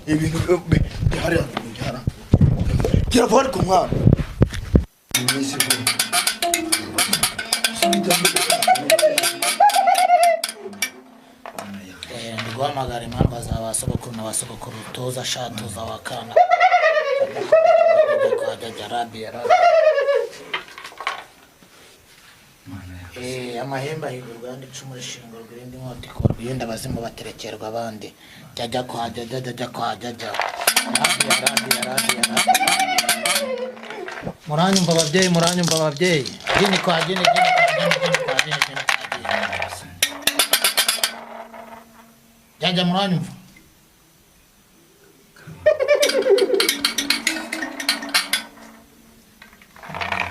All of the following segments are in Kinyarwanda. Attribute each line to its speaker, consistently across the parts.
Speaker 1: Ibintu bihari bihara. Gira vuba ariko mwana. Iminsi vuba.
Speaker 2: Ndi guhamagara impamvu za ba sogokuru na ba sogokuru, tuza sha, tuza wakana kwa rabi rabi. Amahembe ahigurwa ayandi, icumu rishingurwa irindi, inkota ikurwa iyindi, abazimu baterekerwa abandi. Jajya kwa jajya, jajya kwa jajya, rabi rabi rabi rabi. Muranyumva ababyeyi? Muranyumva ababyeyi? Gini kwa gini, gini kwa gini, gini kwa gini, gini kwa gini. Jajya, muranyumva?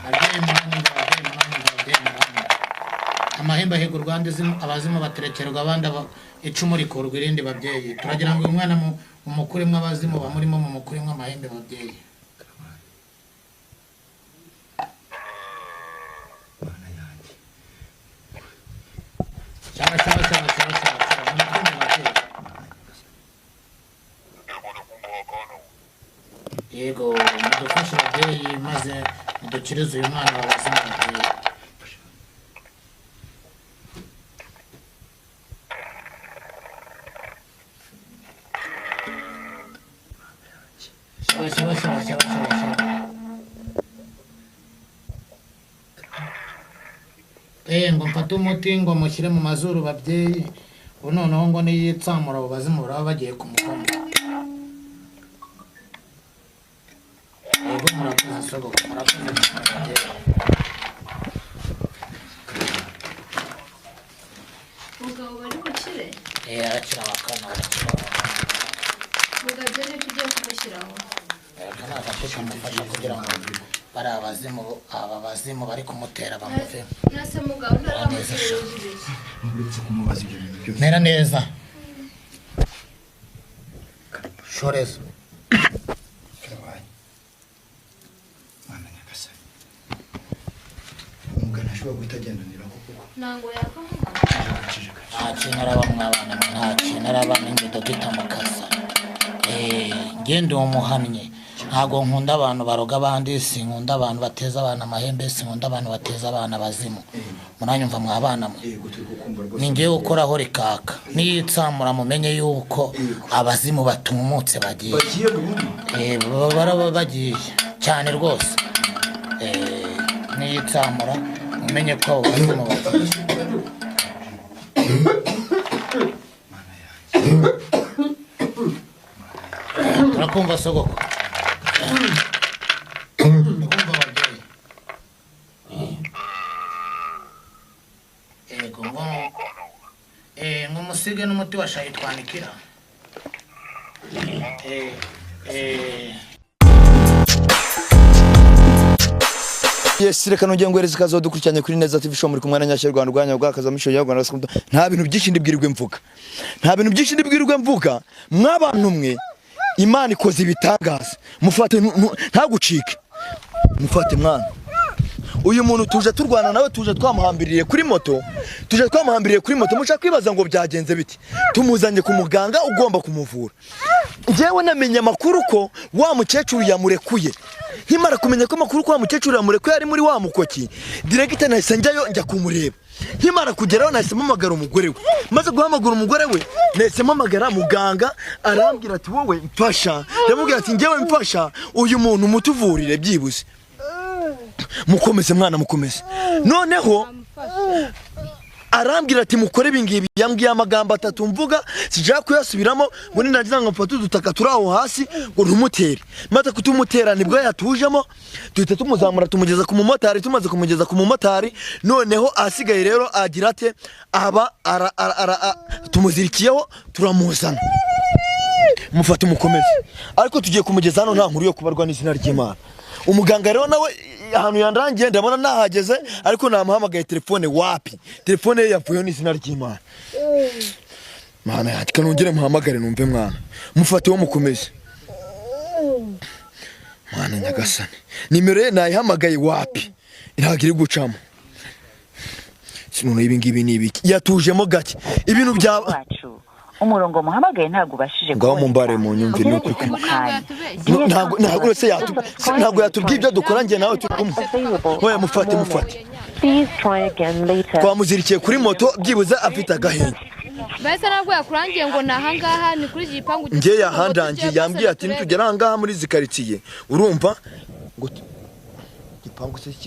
Speaker 2: Ababyeyi muranyumva? Ababyeyi muranyumva? Ababyeyi muranyumva? Amahembe ahigurwa andi, abazimu baterekerwa abandi, icumu rikurwa irindi. Babyeyi, turagira ngo uyu mwana mumukuremo abazimu bamurimo, mumukuremo amahembe babyeyi.
Speaker 1: Mana yanjye.
Speaker 2: Cyangwa cyangwa cyangwa cyangwa cyangwa cyangwa mumukuremo ababyeyi. Yego, mudufashe ababyeyi, maze mudukirize uyu mwana w'abazimu babyeyi. Shaba shaba shaba shaba shaba shaba. Ngo mfate umuti ngo mushyire mu mazuru babyeyi, ubu noneho ngo niyitsamura abo bazimu baraba bagiye kumuvamo. Yego, murakoze sogoko, murakoze cyane babyeyi.
Speaker 3: Mugabo, bari bukire?
Speaker 2: Arakira abakana, arakira abakana.
Speaker 3: Mugabo, ibyo ni ugiye kumushyiraho?
Speaker 2: Aka ni agati kamufasha kugira ngo bariya bazimu, aba bazimu bari kumutera bamuvemo.
Speaker 3: Nase mugabo, ntaramutereje ibiki?
Speaker 1: Uretse kumubaza ibyo bintu byose.
Speaker 2: Mera neza, shoreza.
Speaker 1: Karabaye. Mana nyagasani. Umugana ashobora guhita agendanira kuko.
Speaker 3: Ntabwo yakamuga.
Speaker 1: Ceceka.
Speaker 2: Nta kintu araba mwabana mwe, nta kintu araba n'ingedo gitamukasa. Ngende umuhamye, ntabwo nkunda abantu baroga abandi, sinkunda abantu bateza abana amahembe, sinkunda abantu bateza abana abazimu. Muranyumva mwabana mwe?
Speaker 1: Yego, turi kukumva rwose.
Speaker 2: Ni ngewe ukoraho rikaka, niyitsamura mumenye yuko abazimu batumutse bagiye.
Speaker 1: Bagiye burundu.
Speaker 2: Baraba bagiye cyane rwose. Niyitsamura mumenye ko abo bazimu bagiye.
Speaker 1: Mana yanjye.
Speaker 2: Turakumva sogoko, ndakumva ababyeyi. Yego, ngo ngo musige n'umuti wa shayi twanikira.
Speaker 1: Yes, reka nongeye nguhereze ikaze dukurikiranye kuri Neza TV Show, muri kumwe na Nyashya Rwanda rwanya bwakaza misho ya Rwanda. Nta bintu byinshi ndibwirirwe mvuga. Nta bintu byinshi ndibwirirwe mvuga. Mwabantu mwe, Imana ikoze ibitangaza. Mufate, ntagucike. Mufate mwana. Uyu muntu tuje turwana nawe, tuje twamuhambiriye kuri moto, tuje twamuhambiriye kuri moto. Mushaka kwibaza ngo byagenze biti? Tumuzanye ku muganga ugomba kumuvura. Njyewe namenye amakuru ko wa mukecuru yamurekuye. Nkimara kumenya ko amakuru ko wa mukecuru yamurekuye ari muri wa mukoki, directeur nahise njyayo, njya kumureba. Nkimara kugeraho nahise mpamagara umugore we. Maze guhamagara umugore we, nahise mpamagara muganga, arambwira ati: "Wowe mfasha." Ndamubwira ati: "Njyewe mfasha uyu muntu mutuvurire byibuze." Mukomeze mwana, mukomeze. Noneho arambwira ati: "Mukore ibi ngibi." Yambwiye amagambo atatu mvuga sinshaka kuyasubiramo, ngo nindagiza ngo mfate udutaka turi aho hasi ngo ntumutere. Maze kutumutera nibwo yatujemo, duhita tumuzamura tumugeza ku mumotari. Tumaze kumugeza ku mumotari, noneho ahasigaye rero agira ate? Aba ara, ara, ara, tumuzirikiyeho turamuzana. Mufate umukomeze, ariko tugiye kumugeza hano nta nkuru yo kubarwa n'izina ry'Imana. Umuganga rero nawe ahantu yandangiye ndabona nahageze, ariko namuhamagaye telefone wapi, telefone ye yavuyeho n'izina ry'Imana. Mana yanjye, kanongere muhamagare numve. Mwana, mufate wo mukomeze. Mwana nyagasani, nimero ye nayihamagaye wapi, ntabwo iri gucamo. None ibi ngibi ni ibiki? Yatujemo gake, ibintu bya
Speaker 4: Wacu. Umurongo muhamagaye ntabwo ubashije
Speaker 1: Ngaho mumbare mu nyumvire, ni ukuri.
Speaker 4: Ugerageze mu
Speaker 3: Ntabwo
Speaker 4: kanya.
Speaker 3: yatubeshye.
Speaker 1: No, ntabwo uretse ntabwo yatubwiye ibyo dukora, njye nawe turi kumwe. Oya, mufate, mufate.
Speaker 5: Please try again later.
Speaker 1: Twamuzirikiye kuri moto, byibuze afite agahinda.
Speaker 3: Mbese ntabwo yakurangiye ngo ni ahangaha, ni kuri iki gipangu?
Speaker 1: Njye yahandangiye, yambwiye ati nitugera ahangaha muri izi karitsiye, urumva ngo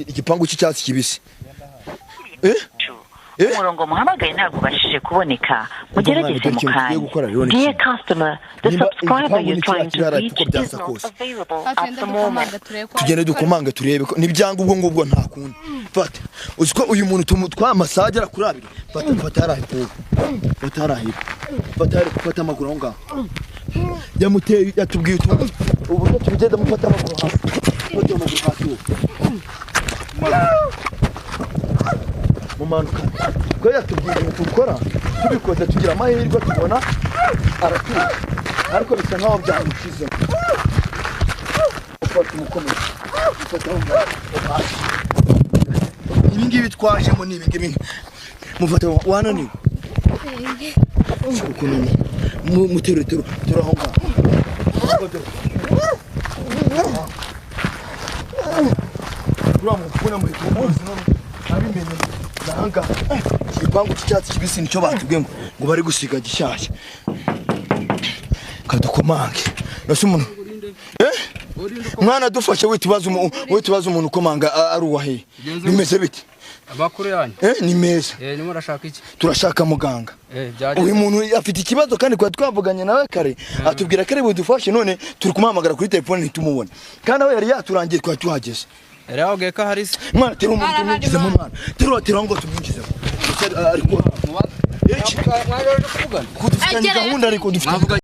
Speaker 1: igipangu cy'icyatsi kibisi. Eh? Eh?
Speaker 4: Umurongo muhamagaye ntabwo ubashije kuboneka. Mugerageze
Speaker 1: Dore
Speaker 4: mu
Speaker 1: ikintu tugiye
Speaker 4: kanya.
Speaker 1: gukora rero ni
Speaker 5: Dear
Speaker 1: kimwe.
Speaker 5: customer, the
Speaker 1: Nimba
Speaker 5: subscriber
Speaker 1: igipangu
Speaker 5: you're
Speaker 1: ni
Speaker 5: trying to
Speaker 1: kiriya
Speaker 5: reach
Speaker 1: uko
Speaker 5: is
Speaker 1: byasa
Speaker 5: not
Speaker 1: kose.
Speaker 5: available at
Speaker 3: Tugende
Speaker 5: the moment.
Speaker 3: dukomanga turebe ko.
Speaker 1: Tugende dukomange turebe ko nibyanga, ubwo ngubwo nta kundi. Fata, uzi ko uyu muntu tumutwaye amasaha agera kuri 2. Fata, fata hariya hepfo, fata hariya hepfo, fata hariya, fata amaguru aho ngaho. Yamuteye, yatubwiye utuntu uburyo tubigenda. Mufata amaguru hasi, fata amaguru hasi wowe. Mumanuka ko yatubwiye ibintu dukora, tubikoze tugira amahirwe tubona aratuye, ariko bisa nkaho byamushizemo. Ufata umukomeye, ufata aho ngaho hasi. Ibi ngibi twajemo ni ibi ngibi. Mufate, wananiwe ukuntu muterure, terura, terura aho ngaho. Uriya mupfuna muhita umuzi none abimenye. Ni ahangaha, iki gipangu cy'icyatsi kibisi nicyo batubwiye ngo bari gusiga gishyashya. Kadukomange nase umuntu, eh mwana dufashe, witubaza umuntu ukomanga ari uwahe? Bimeze bite?
Speaker 6: Amakuru yanyu?
Speaker 1: Eh, ni meza.
Speaker 6: Eh, nimwe urashaka iki?
Speaker 1: Turashaka muganga.
Speaker 6: Eh, byagenze.
Speaker 1: Uyu muntu afite ikibazo, kandi twari twavuganye nawe kare atubwira ko ari budufashe, none turi kumuhamagara kuri telefone ntitumubone, kandi aho yari yaturangiye twari tuhageze.
Speaker 6: Yari yababwiye ko ahari se?
Speaker 1: Mwana, tera umuntu.
Speaker 3: Arahari.
Speaker 1: Tumwinjizemo mwana, terura, terura ngo tumwinjizemo. Gusa, ariko
Speaker 6: Mwaje kuvugana.
Speaker 1: ko dufitanye
Speaker 3: Agerayo.
Speaker 1: gahunda, ariko dufitanye
Speaker 6: Mwavuga.